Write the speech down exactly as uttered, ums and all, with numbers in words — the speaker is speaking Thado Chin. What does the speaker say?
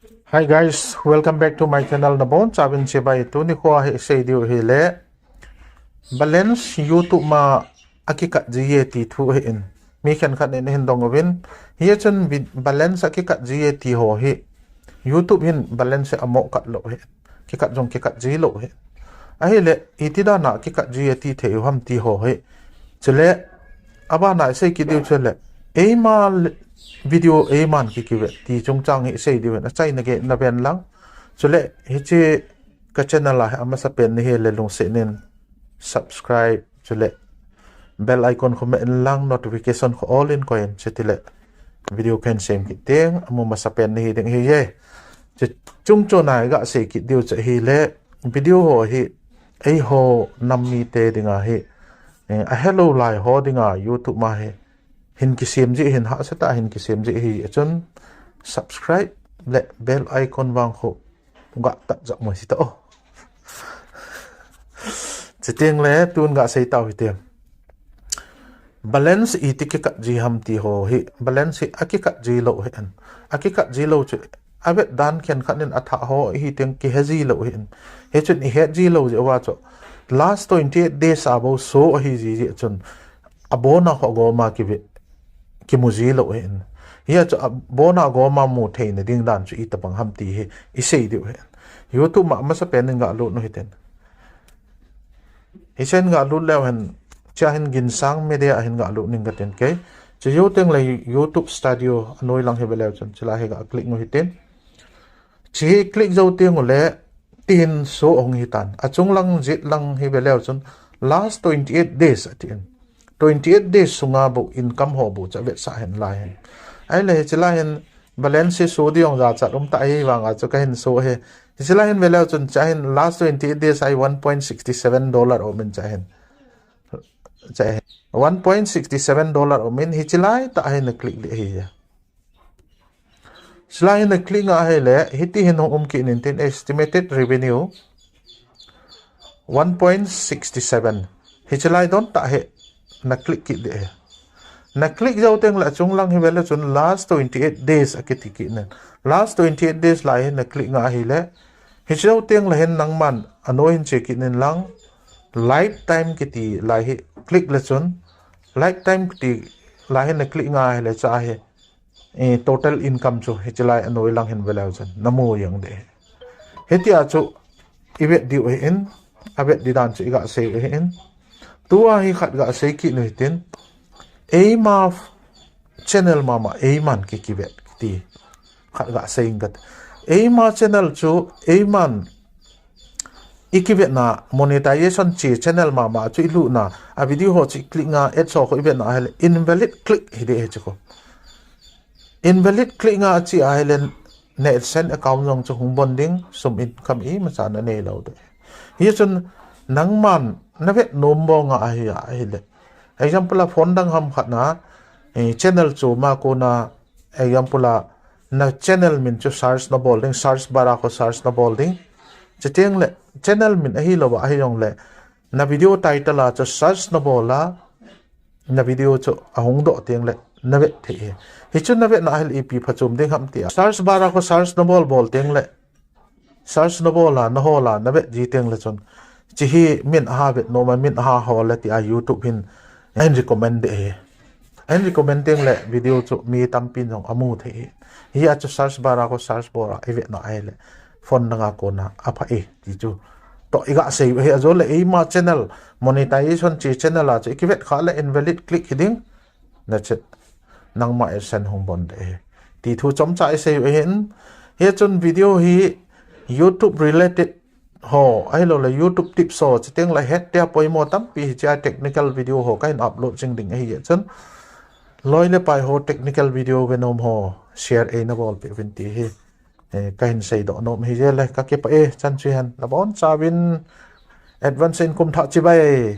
Hi guys, welcome back to my channel. Nabonchauvin chibai. Tuni kho hi isei diu hile balance YouTube ma akikat ji e ti thu ahin. Mi khenkhat in ahin dong uvin. Hichun balance akikat ji e ti ho hi YouTube hin balance amoh kat lou ahi. Kikat jong kikat ji lou ahi. Ahile iti dan a kikat ji e ti thei u ham ti ho hi. Chule abana isei kit diu chule eima video eiman kikivet ti chungchang hi isei diu hin achaina gei naven lang. Chule hiche ka channel a hi amasapen nahile lungset in subscribe chule bell icon khu meh in lang, notification khu all in koi in, chutile video kahin sem kit teng amu masapen nahi ding ahiye. Chuchung chon a iga sei kit diu chu ahile video ho hi eiho nam mite dinga hi ahelou lai ho dinga YouTube ma hi hin kisem ji hin hahsatah hin kisem ji ahi chun subscribe le bell icon vang khu ga tah jep mo hita o. Chuteng le tun ga sei tau hite. Balance iti kikat ji ham ti ho hi balance hi akikat ji lou ahin. Akikat ji lou chu avet dan khenkhat in athah ho hiteng kihe ji lou ahin. Hichun ihet ji lou jeh uva chu last twenty eight days a bou show ahi ji jeh chun abona kho goma kive kimu ji lou ahin. Hia chu abona goma mu theina ding dan chu itobang ham ti hi isei diu ahin. YouTube ma amasapen in ga lut nu hiten. Hichen ga lut leu hen, chea hin Ginsang Media a hin ga lut ning katin kei. Chujou teng le YouTube Studio anoi lang hi ve leu chun chulai hi ga click nu hiten. Chu hi click jou teng ule tin show ahung hitan. Achung lang jet lang hi ve leu chun last twenty eight days atin. Twenty eight days sunga bou income ho bou chu avetsah hen lai hin. Ahile hiche lai hin balance show ding jong jachat um tah ahi vanga chu kahin show ahi. Hiche lai hin ve leu chun chea hin last twenty eight days a hi one point six seven dollar um in chea hin. Chea hin one point six seven dollar um in hiche lai tah a hin na click ding ahi. Chulai hin na click nga ahile hiti hin hung um kit in tin estimated revenue one point six seven. Hiche lai don tah hi na click kit ding ahi. Na click jou teng le achung lang hi ve leu chun last twenty eight days akiti kit in. Last twenty eight days lai hi na click nga ahile hiche jou teng le hin nangman anoi hin che kit in lang lifetime kiti lai hi click le chun lifetime kiti lai hi na click nga ahile chea hi total income chu hiche lai anoi lang hin ve leu chun namu jeng ding ahi. Hitia chu ivet diu ahin, avet ding dan chu iga sei u ahin. Tua hi khat ga sei kit nu hitin. Eima channel mama eiman kikivet ti khat ga sei inge kati. Eima channel chu eiman ikivetna monetization che channel mama chu ilutna a video ho chu iclick nga ads ho khu ivetna ahile invalid click hi ding ahi chu khu. Invalid click nga ache ahile na AdSense account jong chu hung bon ding, sum income imacha nanei lou ding. Hichun nangman navet nom bou nga ahi ahile example a phone dang ham khat na channel chom a kona example a na channel min chu search nabol ding, search bar a khu search nabol ding. Chuteng le channel min ahilouva ahijongle na video title a chu search nabol a na video chu ahung doh teng le navet thei ahi. Hichu navetna ahile ipi phachom ding ham tia search bar a khu search nabol bol teng le search nabol a nahol a navet ji teng le chun chu hi min aha vet nom a min aha hol le tia YouTube hin ahin recommend ding ahi. Ahin recommend teng le video chu mi tampin jong amu thei ahi. Hia chu search bar a khu search bar a ivetna ahile phone dang a kona apha e ti chu toh iga sei u ahi. Ajole eima channel monetization che channel a chu ikivet kha le invalid click hi ding. Nachet nangma AdSense hung bon ding ahi ti thu chomcha isei u ahin. Hichun video hi YouTube related ho ahiloule YouTube tips ho chuteng le het tia poimo tampi hichea technical video ho kahin upload jing ding ahi chun loi le pai ho technical video ve nom ho share eina bolpeh uvin ti hi kahin seidoh nom ahi jeh le kakipah e. Chan chu hen nabonchauvin advance in kum thah chibai.